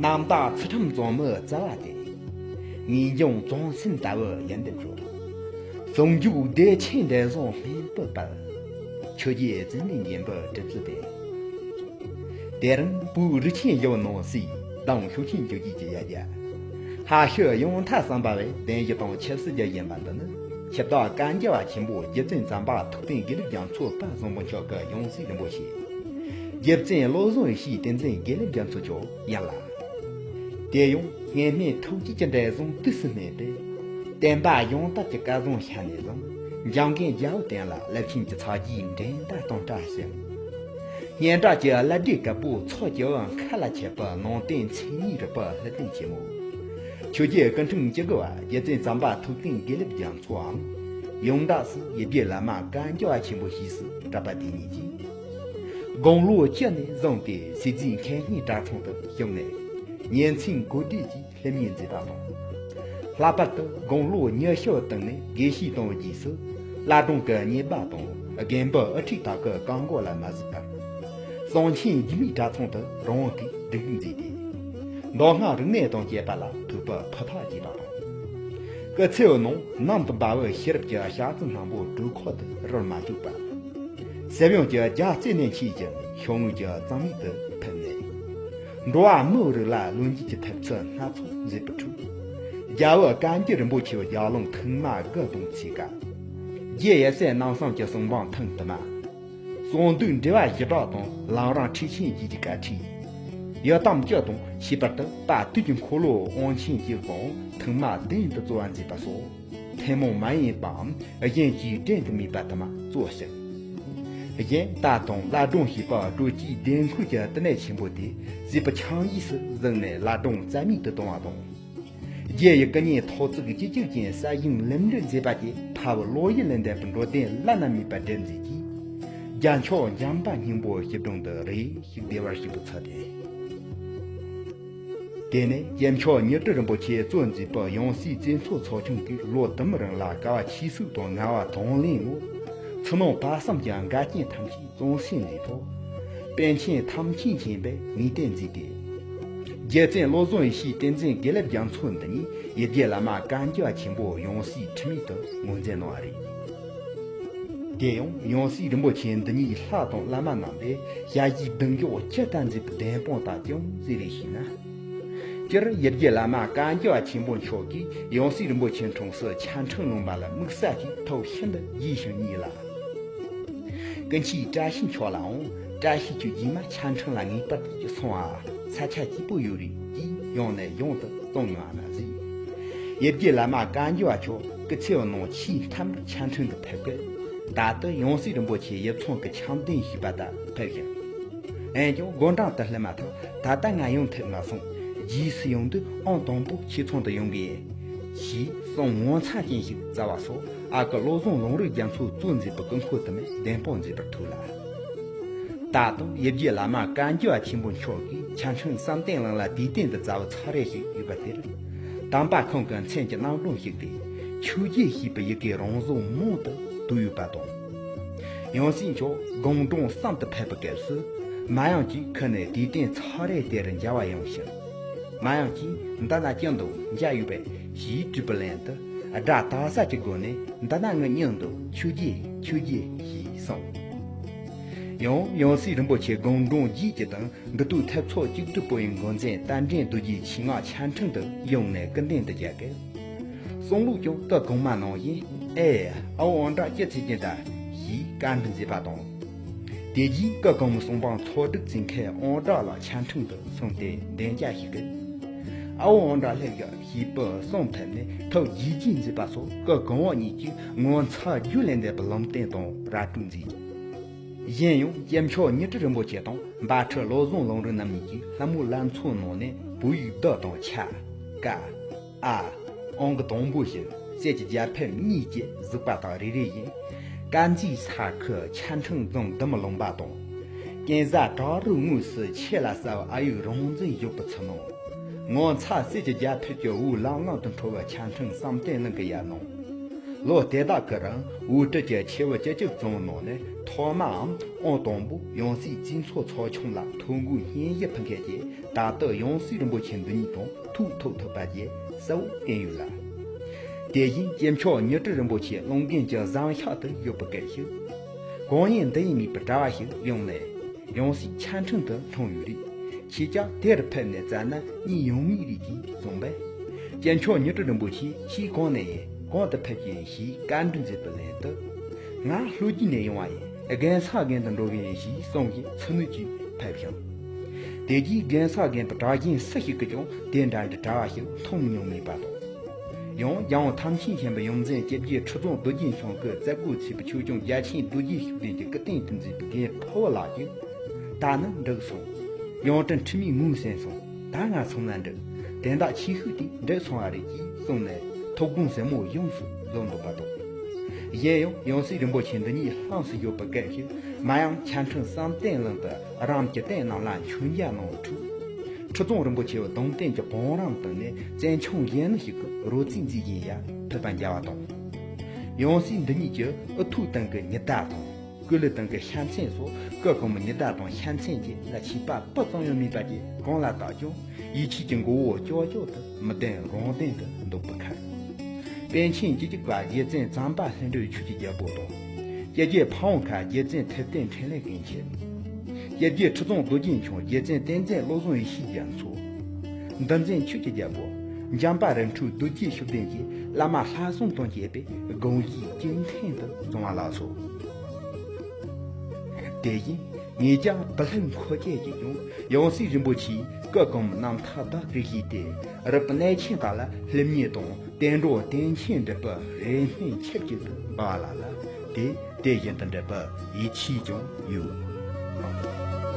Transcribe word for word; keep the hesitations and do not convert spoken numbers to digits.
རྣམ་དག་ཚུལ་ཁྲིམས་བཙོན་མི་བཙལ་བ་སྟེ། ངེས་འབྱུང་བཙོན་སེམས་ལྟ་བུ་ཡིན་འདི་འགྲོ། ཟུང་འཇུག་བདེ་ཆེན་འབྲས་བཟང་སྨན་པའི་དཔལ། ཆོས་རྗེ་བཙུན་མའི་འཇིམ་པའི་གྲུབ་ཚུལ་ཏེ། དེ་རིང་བོད་རིགས་ཆེན་ཡོད་ནོ་སྲིད་དང་ཤུགས་ཆེན་འཇུག་རྒྱུ་གྱི་ཡ་རྒྱ། ཧ་ཤོད་ཡོང་ཐ་བསམ་པ་བས་བདེན་བཞི་དང་ཆབ་སྲིད་ཀྱི་ཡིན་པ་འདི་ནི། ཆིབས་རྟ་བཀའ་འགྱུར་བ་ཆེན་པོ་རྗེ་བཙུན་གཙང་པ་ཐུབ་བསྟན་དགེ་ལེགས་རྒྱ་མཚོ་དཔལ་བཟང་པོ་མཆོག་གི་ཡང་སྲིད་རིན་པོ་ཆེ། རྗེ་བཙུན་བློ་བཟང་ཡེ་ཤེས་བསྟན་འཛིན་དགེ་ལེགས་རྒྱ་མཚོ་མཆོག་ཡིན་ལ། དེ་ཡང་སྔོན་སྨན་ཐུགས་རྗེ་གི་འབྲས་བཟང་དུས་སུ་སྨིན་པས། བསྟན་པ་ཡོངས་དག་གི་སྐལ་བཟང་ཤ་ནས་བཟང་། འཇམ་མགོན་རྒྱལ་བ་བསྟན་ལ་རླབས་ཆེན་གྱི་ཚོགས་ཀྱི་འགྲན་ཟླ་དང་བཀྲ་ཞིང་། སྙན་གྲགས་ཀྱི་བླ་བྲེ་དཀར་པོ་ཚོགས་ཀྱི་བ་མཁའ་ལ་ཁྱབ་པ་ནང་བསྟན་མཚན་ཉིད་རིག་པ་ལྷ་ལྡན་ཆེན་མོ། ཆོས་རྒྱལ་སྐུ་ཕྲེང་བཅུ་དགུ་བ་རྗེ་བཙུན་གཙང་པ་ཐུབ་བསྟན་དགེ་ལེགས་རྒྱ་མཚོའམ། ཡོངས་གྲགས་སུ་ཡིད་བརྒྱའི་བླ་མ་བཀའ་འགྱུར་བ་ཆེན་པོ་ཞེས་སུ་གྲགས་པ་དེ་ཉིད་ཀྱིས། དགུང་ལོ་བཅུ་ནས་བཟུང་སྟེ་སྲིད་རྫས་མཁན་སྙན་གྲྭ་ཚང་དུ་ཞུགས་ནས། ཉིན་མཚན་གོ་བདེ་གྱིས་ལྷ་མིའི་མཛད་པ་དང་། ལྷག་པར་དུ་དགུང་ལོ་ཉི་ཤུ་བ་བཏང་ནས་དགེ་བཤེས་དང་རྗེས་སུ་བླ་བྲང་གི་གཉེར་པ་དང་དགོན་པའི་དབུ་ཁྲིད་དག་གི་བཀའ་བསྒོ་ལ་མ་གཟིགས་པར། གསང་ཆེན་འཇིགས་མེད་གྲྭ་ཚང་དུ་རང་དབང་གིས་སྒྲིག་མཛད་དེ། མདོ་སྔགས་རིག་གནས་དང་བཅས་པ་ལ་ཐོས་པ་ཕུ་ཐག་བྱས་པ་དང་། སྐུ་ཚེའི་ནང་ནམ་དུ་འབའ་བའི་ཤེས་རབ་ཀྱི་ཞག་རྩི་སྣ་བོ་སྒྲོལ་ཁོག་ཏུ་རོལ་མ་བཅུག་པ། སེམས་ཡོངས་ཀྱི་རྒྱ་རྩེ་ནས་མཆིས་ཀྱང་ཤོག་ངོས་ཀྱི་གཙང་མིག་ཏུ་ཕུབ་ནས། འགྲོ་བ་མི་རིགས་ལ་ལོ་རྒྱུས་ཀྱི་ཐེབས་རྩ་སྣ་ཚོགས་མཛད་པའི་ཁྲོད། རྒྱལ་བ་བཀའ་འགྱུར་རིན་པོ་ཆེའི་རྒྱ་ལུང་ཐེངས་མ་དགུ་དང་ཚིག་ཀ་རྒྱལ་ཡེ་སྲས་རྣམ་གསུམ་གྱི་གསུང་འབུམ་ཐེངས་དུ་མ། གསང་འདུས་འགྲེལ་པ་བཞི་སྦྲགས་དང་ལམ་རིམ་ཁྲིད་ཆེན་བརྒྱད་ཀྱི་བཀའ་ཁྲིད། ཡི་དམ་བཅུ་དང་ཁྱད་པར་དུ་དཔལ་དུས་ཀྱི་འཁོར་ལོ་དབང་ཆེན་གྱི་དབང་ཐེངས་མ་བདུན་དུ་རྩོལ་བ་མཛད་པ་སོགས་ཐུན་མོང་མ་ཡིན་པའམ་གཞན་གྱིས་འགྲན་དུ་མེད་པ་དུ་མ་རྩོལ་ཞིང་། གཞན་ད་དུང་བླ་བྲང་ཞེས་པ་སྤྲོ་སྐྱིད་ལྡེ་འཁོར་གྱི་བསྟི་གནས་ཆེན་པོ་དེ་སྲིད་པ་ཆང་གཞས་སུ་བཟུང་ནས་བླ་བྲང་རྩ་མེད་དུ་བཏང་བ་དང་། རྒྱལ་ཡི་སྐུ་བརྙན་ཐོག་བརྩེགས་གཅིག་གྱུར་ཅན་གསར་བཞེངས་ལེགས་འགྲུབ་མཛད་པ་དེ་འཕགས་པའི་བློ་ཡུལ་ལས་འདས་པའི་འགྲོ་དོན་བླ་ན་མེད་པ་སྒྲུབ་མཛད་ཀྱིས། རྒྱལ་མཆོག་འཇམ་དཔལ་སྙིང་པོ་སྐྱིལ་ཀྲུང་དུ་རེ་ཞིག་བདེ་བར་གཤེགས་པའི་ཚུལ་ཏེ། དེ་ནས་སྐྱེམས་མཆོག་མྱུར་དུ་རིན་པོ་ཆེ་གཙོས་མཛད་པའི་ཡང་སྲིད་བཙན་ཚོགས་ཚོགས་ཆུང་གིས་ལོ་དུ་མའི་རིང་ལ་དཀའ་བ་ཆེ་ཤོས་དང་ངལ་བ་དང་ལེན་ངོ་། ཚུལ་སྣང་དཔག་བསམ་གྱི་འགལ་རྐྱེན་ཐམས་ཅད་གཙང་སེལ་མཛད་ཐོག་པཎ་ཆེན་ཐམས་ཅད་མཁྱེན་པའི་ངེས་གཏན་མཛད་དེ། རྗེ་བཙུན་བློ་བཟང་ཡེ་ཤེས་བསྟན་འཛིན་དགེ་ལེགས་རྒྱ་མཚོ་འདི་ཉིད་ཡིད་བརྒྱའི་བླ་མ་བཀའ་འགྱུར་བ་ཆེན་པོ་ཡང་སྲིད་འཁྲུལ་མེད་དུ་ངོས་འཛིན་གནང་བ་རེད། དེ་ཡང་ཡང་སྲིད་རིན་པོ་ཆེ་འདི་ཉིད་ལྷ་དང་བླ་མ་རྣམས་ལས་ཞལ་བཞེས་གདུང་འཇོག་ཇི་ལྟར་མཛད་པའི་བདེན་དཔང་དང་ཅུང་ཟད་རེ་ཞུས་ན། སྤྱིར་ཡིད་བརྒྱའི་བླ་མ་བཀའ་འགྱུར་བ་ཆེན་པོ་མཆོག་གིས་ཡང་སྲིད་རིན་པོ་ཆེ་འཁྲུངས་སར་ཆ་འཕྲིན་ལུང་པ་ལ་དམིགས་བསལ་གྱིས་ཐུགས་ཤིན་ཏུ་དགྱེས་ཤིང་མཉེས་ལ། ཀུན་མཁྱེན་བཀྲ་ཤིས་མཆོག་ལའང་བཀྲ་ཤིས་ཀྱི་རྗེས་མ་ཆ་འཕྲིན་ལ་ངེས་པར་དུ་སོང་ཨ། ས་ཆ་སྐྱིད་པོ་ཡོད་རེད་ཅེས་ཡང་ནས་ཡང་དུ་གསུངས་མྱོང་བ་ན་གཟིགས། ཡིད་བརྒྱའི་བླ་མ་བཀའ་འགྱུར་བ་མཆོག་སྐུ་ཚེའི་ནང་ཆེས་མཐའ་མར་ཆ་འཕྲིན་དུ་ཕེབས་སྐབས། ད་ལྟ་ཡང་སྲིད་རིན་པོ་ཆེ་ཡིབ་ཚང་གི་འཆམ་མཐུན་ཞུས་པ་དང་ཕེབས་ཤིང་། འོན་ཀྱང་དགོང་གྲངས་དུ་སླེབས་མ་ཐག་ད་ལྟ་ང་ཡོང་ཐུབ་མ་སོང་། རྗེས་སུ་ཡོང་དུས་ཨང་དང་པོ་ཁྱེད་ཚང་དུ་ཡོང་གི་ཡིན། ཞེས་གསུང་ངོ་མཚར་ཅན་ཞིག་བསྩལ་བ་སོགས་ཨ་ཁུ་བློ་བཟང་ལུང་རིགས་རྒྱ་མཚོས་གཙོས་མཛད་པའི་སྐུ་འཁོར་དུ་མས་བདེན་དཔང་མཛད་པར་ཐུགས་ལ། ད་དུང་ཡིད་བརྒྱའི་བླ་མ་བཀའ་འགྱུར་བ་ཆེན་པོ་མཆོག་གིས་ཆ་འཕྲིན་བསམ་གཏན་གླིང་ལ་དུས་གཏན་དུ་བསྩལ་བ་ཚར་རེ་ཞིག་ཡོད་པ་དེར། དམ་པ་ཁོང་གི་མཚན་གྱི་རྣམ་སྒྲོན་ཞིག་སྟེ། ཆོས་རྗེ་ཞེས་པའི་ཡི་གེ་རང་བཟོ་མང་དུ་བསྡུས་ཡོད་པ་དང་། ཡང་སྲིད་མཆོག་དགུང་གྲངས་གསུམ་དུ་ཕེབས་པའི་སྐབས་སུ། མ་ཡང་གིས་ཁོ་ནི་དུས་གཏན་ཚར་རེ་དེར་མཇལ་བར་ཡོང་ཞིང་། མ་ཡང་གིས་འདི་ན་ཅི་འདུག་མཇལ་ཡོད་པས་ཞེས་དྲིས་པའི་ལན་དུ། དགྲ་དག་ས་ཀྱི་སྒོ་ནས་འདི་ན་ངའི་མྱིང་འདུག་ཆོས་རྗེ་ཆོས་རྗེ་ཞེས་གསུངས། ཡང་ཡང་སྲིད་རིན་པོ་ཆེ་དགུང་གྲངས་བརྒྱད་ཀྱི་དང་འདི་དུས་ཐེབས་ཚོགས་གཅིག་སྒྲིལ་པོ་ཡི་འགོ་འཛིན་རྟ་མགྲིན་རྡོ་རྗེའི་ཆེད་མངགས་ཆ་འཕྲིན་དུ་ཡོང་ནས་སྐུ་མདུན་དུ་མཇལ་སྐབས། གསུང་ལུགས་ཀྱང་སྐུ་གོང་མ་ནང་བཞིན་ཨེ་ཨ་བོ་ཨོ་འདྲ་ཅི་ཚིག་ཅི་འདྲ་ཞེས་བཀའ་འདྲི་མཛད་པ་དང་། དེ་རྗེས་སྐུ་གོང་མའི་གསུང་འབུམ་ཚོགས་སྒྲིག་བྱེད་མཁན་ཨོ་འདྲ་ལ་ཆ་འཕྲིན་དུ་སོང་སྟེ་འདེམས་བྱ་ཞིག་གིས། ཨ་བོ་ཨོ་འདྲ་སླེབས་ཡོད་ཞེས་པའི་གསུང་ཐོས་ནས་ཐུགས་དགྱེས་དགྱེས་མཛད་པ་སོགས་སྐུ་གོང་འོག་གཉིས་ཀྱིས་ངོ་མཚར་རྒྱུད་ལས་འདས་པའི་ལུང་བསྟན་དང་ར་སྤྲོད་མཛད། གཞན་ཡང་སྐྱེམས་མཆོག་མྱི་སྤྲུལ་རིན་པོ་ཆེ་དང་འབའ་ཁྲི་བློ་བཟང་ལུང་རིགས་རྣམ་གཉིས་ཀྱིས་ལྷ་མོ་ལྷ་མཚོ་ནང་ནས་བོད་ཡིག་བསྡུ་དང་ཆ་ཀ་ཨ་ཨང་ཀི་དང་པོ་ཞིག་གསེར་གྱི་རྒྱ་ཕིབས་གཉིས་ཀྱིས་གཟིགས་པ་དང་རེ་རེ་བཞིན། དཀར་མཛེས་ས་ཁུལ་ཆ་འཕྲིན་རྫོང་འདི་མ་ལུང་པ་དང་། ཀན་བཟའ་བྲག་རི་ངོས་སུ་ཆེ་ལ་ཟབ་ཨ་ཡུག་རང་བཙན་བཞུགས་པའི་ཚུལ་སྣང་། ངོ་མཚར་གསེར་གྱི་རྒྱ་ཕིབས་ཀྱི་འོད་ལམ་ལམ་དུ་འཕྲོ་བའི་ཆ་འཕྲིན་བསམ་གཏན་གླིང་གི་ཡར་སྣང་། ལོ་དེ་དག་གི་རིང་བོད་གྲུབ་ཀྱི་ཆེ་བུ་བཅུ་གཅིག་ཙམ་ནང་ནས་ཐོག་མའམ་ཨང་དང་པོ་ཡང་སྲིད་རྩིས་ཚོགས་ཚོགས་ཆུང་ལ་ཐོ་འགོད་སྙན་ཞུ་ཕུལ་མཁན་གྱི་ད་ལྟ་ཡང་སྲིད་རིན་པོ་ཆེ་འདི་ཉིད་དང་ཐུག་ཐུབ་ཐུབ་པ་བཅས་གསལ་བོ་བསྟན་ཡོད་ལ། དེ་བཞིན་སྐྱེས་མཆོག་ཉི་སྤྲུལ་རིན་པོ་ཆེ་གླིང་རྒན་གྱི་བཟང་ཤག་ཏུ་ཡོད་པའི་སྐད་ཞིག་གང་ཡིན་འདི་ཡིན་མེད་པའི་དྲི་བ་ཞིག་ཡོང་ནས། ཡང་སྲིད་ཆ་འཕྲིན་དུ་ལྷུང་ཡོད་རེད། ཁྱེད་ཅག་དེར་ཕེབས་ནས་བཙལ་ན་གཉིད་ཡོང་མུས་རེད་ཅེས་གསུངས་པས། སྐྱེས་མཆོག་ཉི་སྤྲུལ་རིན་པོ་ཆེ་ཕྱིས་གང་ནས་ཡིན་གང་དུ་ཕེབས་ཀྱི་ཡིན་ཞེས་བཀའ་འདྲི་མཛད་པའི་ལན་དུ། ང་ལྷོ་རྒྱུད་ནས་ཡོང་བ་ཡིན། རྒན་ས་རྒན་དུ་འགྲོ་གི་ཡིན་ཞེས་གསུངས་ཤིང་ཚུར་ནུབ་ཀྱིས་ཕེབས་ཤིང་། དེ་རྗེས་རྒན་ས་རྒན་པའི་གྲགས་ཅན་སུ་ཞིག་གིས་ཀྱང་དེ་འདྲ་འདྲའི་དྲི་བ་ཞིག་མཐོང་མྱོང་མེད་པ་དང་། ཡང་རྒྱལ་དབང་ཐམས་ཅད་མཁྱེན་པའི་ཡོངས་འཛིན་སྐྱབས་རྗེ་ཁྲི་སྲོང་རྡོ་རྗེ་འཆང་གི་རྩ་དགུ་ཚེས་པའི་ཆོས་སྐྱོང་རྒྱལ་ཆེན་རྡོ་རྗེ་ཤུགས་ལྡན་གྱི་སྐུ་རྟེན་དུ་མཛད་པའི་རྒན་ཕུ་བོ་ལགས་ཀྱིས། ད་ནི་འགྲིག་སོང་། ཡང་སྤྲུལ་འཁྲུལ་མེད་ངོས་ཟིན་སོང་། ད་ང་ཚང་ལ་འགྲིག་དེ་འདྲ་ཆེ་ཤོས་དེ་འགྲིག་སོང་བ་རེད་ཅེས་གསུངས་ནས་ཐུགས་དགོངས་ཟབ་མོ་ཡོངས་སུ་རྫོགས་འདུག་པ་དང་། གཞན་ཡང་ཡང་སྲིད་རིན་པོ་ཆེ་འདི་ཉིད་ལྷངས་སུ་ཡོད་པའི་སྐད་ཞིག་མ་ཡང་ཆ་འཕྲིན་བསམ་གཏན་གླིང་དུ་རང་གི་རྟེན་རྣམས་ལ་མཆོད་མཇལ་གནང་འཁྲུག་ཁྲི་སྲོང་རིན་པོ་ཆེ་བ་གདུང་རྟེན་གྱི་བང་རིམ་སྟེང་ནས་བཙན་ཆུང་གཞོན་ནུ་ཞིག་གི་རོལ་རྩེད་མཛད་བཞིན་ཡར་ཕེབས་པ་མཇལ་བ་དང་། ཡང་སྲིད་འདི་ཉིད་ཀྱི་ཨུ་ཐུག་སྟེང་གི་ཉི་ཟླ་དང་། སྐུ་ལུས་སྟེང་གི་ཤ་མཚན་སོགས་སྐུ་གོང་མའི་ཉི་ཟླ་དང་ཤ་མཚན་གྱི་ལ་ཆད་པ་སྤུ་ཙམ་ཡང་མེད་པ་ཅིག་གང་ལ་བལྟས་ཀྱང་ཡིད་ཆེས་ཀྱི་མགོ་བོ་ལྕོག་ལྕོག་ཏུ་མི་ལྡན་རང་ལྡན་དུ་འདུག་པའི་ཁར། པཎ་ཆེན་བཅུ་གཅིག་པ་རྗེ་བཙུན་བྱམས་པ་ལྷུན་གྲུབ་ཆོས་ཀྱི་རྒྱལ་པོ་དང་། སྐྱབས་རྗེ་ཕ་བོང་ཁ་རྗེ་བཙུན་ཐུབ་བསྟན་འཕྲིན་ལས་མཁན་ཆེན། སྐྱབས་རྗེ་ཁྲི་སྲོང་རྡོ་རྗེ་འཆང་རྗེ་བཙུན་བསྟན་འཛིན་བློ་བཟང་ཡེ་ཤེས་རྒྱ་མཚོ། འདུལ་འཛིན་ཆོས་ཀྱི་རྒྱལ་པོ། འཇམ་དཔལ་རིམ་གྲོ་རྡོ་རྗེ་ཤུགས་ལྡན་གྱིས་བླ་མ་ལྷ་སྲུང་དང་བཅས་པའི་དགོངས་བཞེད་ཀྱི་མཐིལ་དུ་བརྫངས་པ་ལགས་སོ། དེ་བཞིན་ངེད་ཅག་བུ་ལྷན་འཁོར་བཅས་ཀྱིས་ཀྱང་ཡང་སྲིད་རིན་པོ་ཆེའི་སྐུ་གོང་མའི་རྣམ་ཐར་བདག་གིར་བཞེས་ཏེ། རུས་པའི་གནས་ཆེན་དག་ལ་ལྷུར་བསྙེན་དང་བསྟན་འགྲོ་བསྟན་ཆེན་སྒྲུབ་པའི་རེ་སྨོན་ཆབས་ཅིག་ཏུ་འབུལ་བ་ལགས་ལ། དེ་དེ་བཞིན་དུ་འགྲུབ་པའི་ཡིད་ཆེས་ཀྱང་ཡོད།